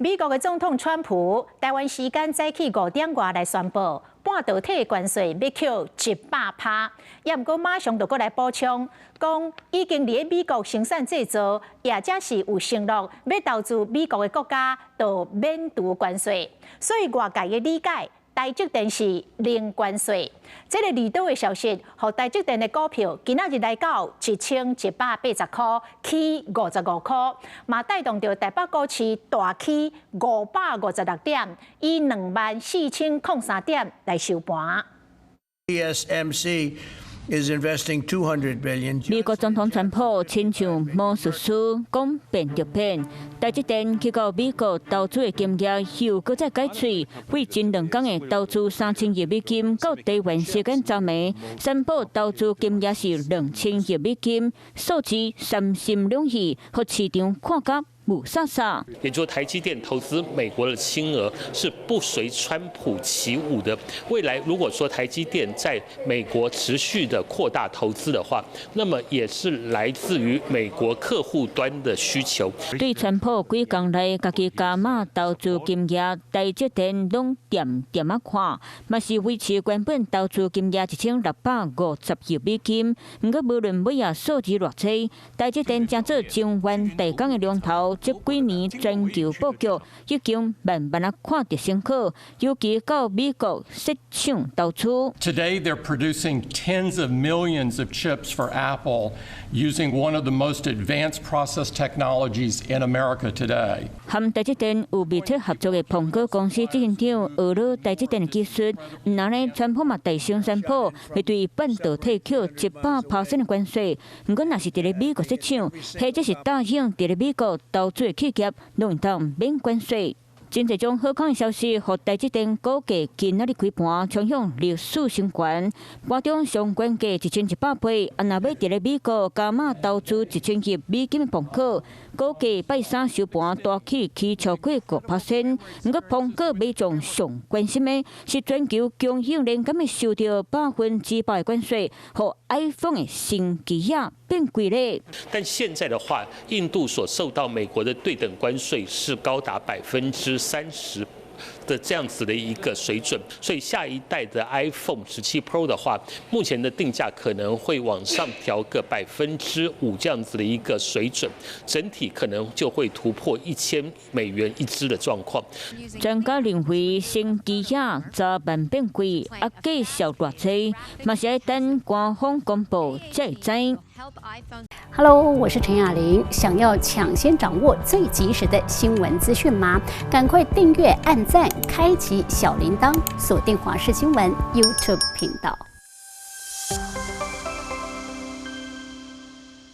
美國的總統川普，台灣時間早起5點外來宣布，半導體關稅欲扣100趴，也毋過馬上就閣來補充，講已經佇美國生產製造，也者是有承諾欲投資美國的國家，就免除關稅。所以外界的理解，台積電是零關稅。這个利多的消息，予台積電的股票今仔日來到1180塊，起55塊，嘛帶動著台北股市大起556點，以24,003點來收盤。 TSMC is investing 200 billion. 美國總統川普親像魔術師，講變就變。台積電去到美國投資的金額又閣再改喙，費前兩工的投資3000億美金，到台灣時間昨暝宣布投資金額是2000億美金，數字三心兩意，予市場看甲霧煞煞。也就是台積電投資美國的金額是不隨川普起舞的。未來如果說台積電在美國持續的擴大投資的話，那麼也是來自於美國客戶端的需求。對川普幾工來家己加碼投資金額，台積電攏恬恬仔看，嘛是維持原本投資金額1650億美金。毋過無論尾仔數字偌濟，台積電成做晶圓代工的龍頭。這幾年全球布局已經慢慢仔看著成果，尤其到美國設廠投資。 Today they're producing tens of millions of chips for Apple using one of the most advanced process technologies in America today. 和台積電有密切合作的蘋果公司執行長學了台積電的技術，毋但呢，川普嘛大聲宣布，會對半導體扣100%的關稅。毋過，若是佇咧美國設廠，或者是答應佇咧美國投資的企業，攏會當免關稅。真濟種好康的消息，予台積電股價今仔日開盤衝向歷史新高，盤中上懸過1180倍。啊，若欲佇咧美國加碼投資1000億美金的蘋果，股價拜三收盤大起起超過5%。毋過，蘋果民眾上關心的是全球供應鏈敢會受著100%的關稅，予 iPhone 的新機仔變貴咧。但現在的話，印度所受到美國的對等關稅是高達30%的這樣子的一個水準，所以下一代的 iPhone 17 Pro 的話，目前的定價可能會往上調個5%這樣子的一個水準，整體可能就會突破1000美元一支的狀況。專家認為，新機仔早晚變貴，啊價數偌濟，嘛是愛等官方公布才會知。 Hello，我是陳雅玲。想要搶先掌握最及時的新聞資訊嗎？趕快訂閱、按讚、開啟小鈴鐺，鎖定華視新聞 YouTube 頻道。